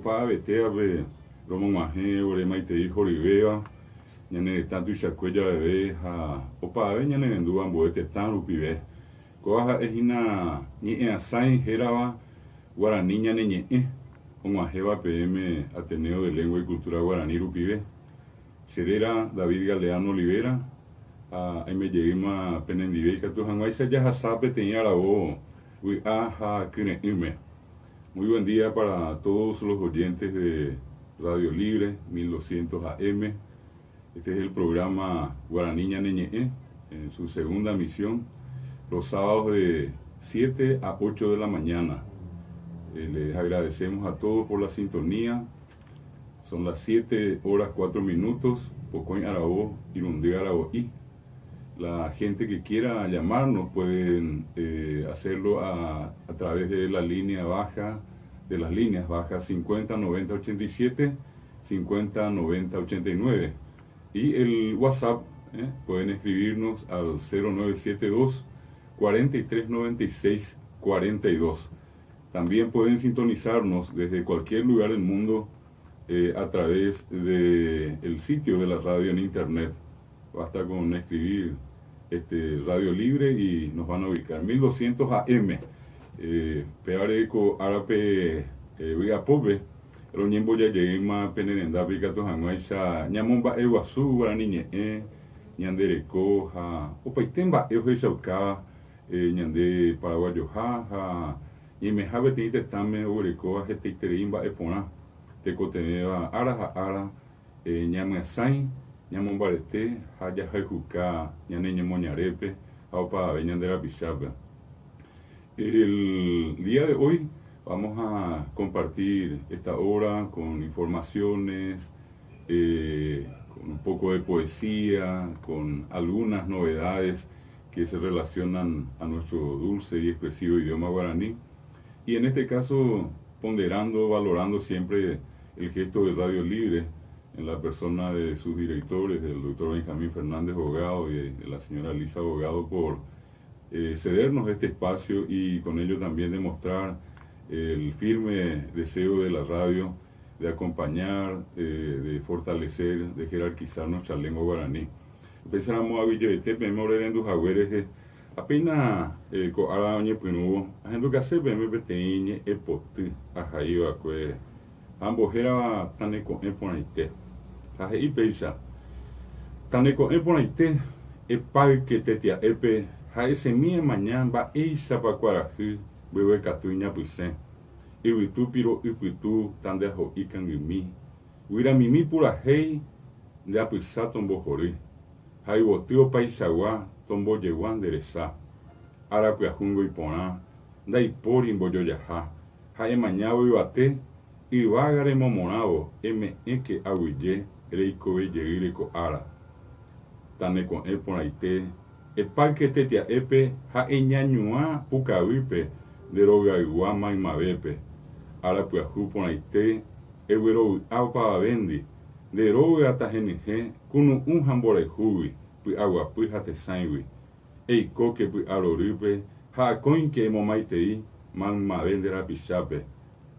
Opavavetévape romog̃uahẽ ore maitei horyvéva ñane retã tuichakue javeve ha opavave ñanerendúva ambue tetã rupive. Kóva ha'e hína ñe'ẽasãi hérava Guarani ñane ñe'ẽ, og̃uahẽva peẽme Ateneo de Lengua y Cultura Guarani rupive. Che réra David Galeano Olivera ha aimejeýma penendive ikatu hag̃uáicha jahasa peteĩ aravo vy'a ha kyre'ỹme. Muy buen día para todos los oyentes de Radio Libre 1200 AM. Este es el programa Guarani Ñane Ñe'ẽ en su segunda misión, los sábados de 7 a 8 de la mañana. Eh, les agradecemos a todos por la sintonía. Son las 7 horas 4 minutos, Pokõi Aravo, Irundy Aravo'i. La gente que quiera llamarnos pueden eh, hacerlo a, a través de la línea baja, de las líneas bajas 50 90 87, 50 90 89. Y el WhatsApp, eh, pueden escribirnos al 0972 43 96 42. También pueden sintonizarnos desde cualquier lugar del mundo eh, a través del el sitio de la radio en internet. Basta con escribir este, Radio Libre y nos van a ubicar. 1200 AM. Eh, pévare ko árape eh, vy'apópe roñembojajeýma pene rendápe ikatu hag̃uáicha ñamomba'eguasu guarani ñe'ẽ, ñande reko ha opaite mba'e ohechaukáva eh, ñande paraguayoha ha ñaimeha peteĩ tetãme oguerekóva hetaiterei mba'e porã tekotevẽva ára ha ára eh, ñamyasãi, ñamombarete ha jahayhuka ñane ñemoñarépe ha opavave ñande rapichápe. El día de hoy vamos a compartir esta obra con informaciones, eh, con un poco de poesía, con algunas novedades que se relacionan a nuestro dulce y expresivo idioma guaraní. Y en este caso, ponderando, valorando siempre el gesto de Radio Libre en la persona de sus directores, del doctor Benjamín Fernández Bogado y de la señora Lisa Bogado, por eh, cedernos este espacio y con ello también demostrar el firme deseo de la radio de acompañar, eh, de fortalecer, de jerarquizar nuestra lengua guaraní. Upéicharamo aguyjevete peẽme orerendu hague rehe ha péina eh, ko ára oñepyrũvo ahendukase peẽme peteĩ ñe'ẽpoty ahaiva'ekue ha ambohérava Taneko'ẽ porãite. Ha he'i péicha, Taneko'ẽ porãite, epáyke tetia'épe ha esẽmi emaña mba'éichapa kuarahy mbeguekatu iñapysẽ, yvytu piro'y pytu tandeaho'i kangymi, guyramimi purahéi nde apysa tombohory, ha yvoty opaichagua tombojegua nde resa. Ára pyahúngo iporã, ndaipóri mbojojaha, ha emañávo yvate, yvága remomorãvo eme'ẽke aguyje reikove jeýre ko ára. Taneko'ẽ porãite, epáyke tetia'épe ha eñañuã pukavýpe nde rogaygua maymavépe. Ára pyahu porãite eguerovy'a opavavéndi, nde róga tahenyhẽ kunu'ũ ha mborayhúgui, py'aguapy ha tesãigui. Eikóke py'a rorýpe ha akóinte emomaitei maymave nde rapichápe.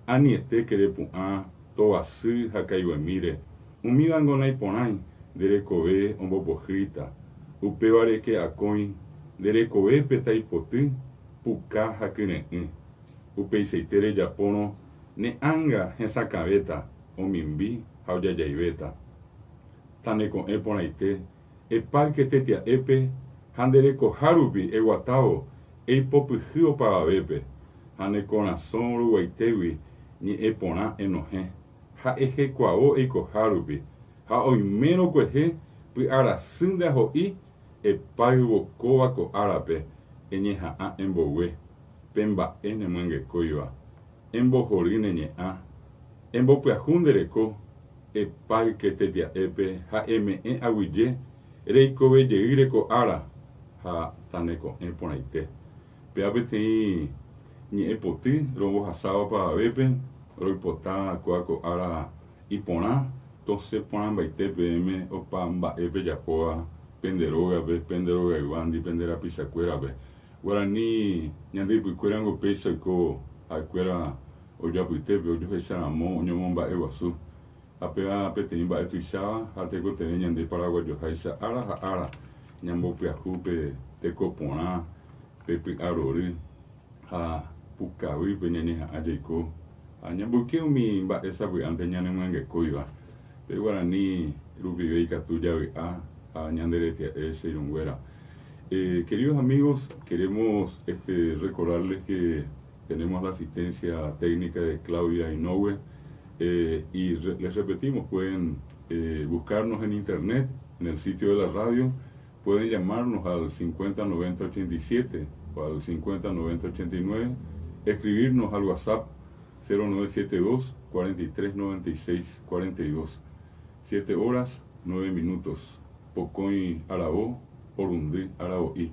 Anietéke repu'ã tovasy ha kaiguemíre, umívango naiporãi nde rekove ombopohýita. Upévareke akói nde rekovépe taipoty, puka ha kyre'ỹ. Upeichaite rejapórõ ne ánga hesakãvéta, omimbi ha ojajaivéta. Taneko'ẽ porãite Epáyke tetia'épe ha nde rekoha rupi eguatávo eipopyhy opavavépe, ha ne korasõ ruguaitégui ñe'ẽ porã enohẽ, ha ehekuavo eikoha rupi, ha oimérõ kuehe py'arasy nde aho'i, epáyvo kóva ko árape eñeha'ã embogue pe mba'e nemyangekóiva, embohory ne ñe'ã, embopyahu nde reko, Epáyke tetia'épe ha eme'ẽ aguyje reikove jeýre ko ára ha taneko'ẽ porãite. Péva peteĩ ñe'ẽ poty rombohasáva opavavépe, roipota kóa ko ára iporã, tosẽ porãmbaite peẽme opa mba'e pejapóva pende rógape, pende rogayguándi, pende rapichakuérape. Guarani ñande ypykuérango péicha oiko ha'ekuéra. Ojoapytépe ojohecharamo oñomomba'eguasu. Ha péva peteĩ mba'e tuicháva ha tekotevẽ ñande paraguayoháicha ára ha ára ñambopyahu pe teko porã, pe py'arory ha pukavýpe ñañeha'ã jaiko ha ñamboyke umi mba'e sapy'ánte ñanemyangekóiva. Pe guarani rupive ikatu javy'a ha ñande retia'e che irũnguéra. Eh, queridos amigos, queremos este, recordarles que tenemos la asistencia técnica de Claudia Inoue eh, y re les repetimos, pueden eh, buscarnos en internet, en el sitio de la radio, pueden llamarnos al 50 90 87 o al 50 90 89, escribirnos al WhatsApp 0972 43 96 42. 7 horas 9 minutos. Pokõi aravo, porundy aravo'i.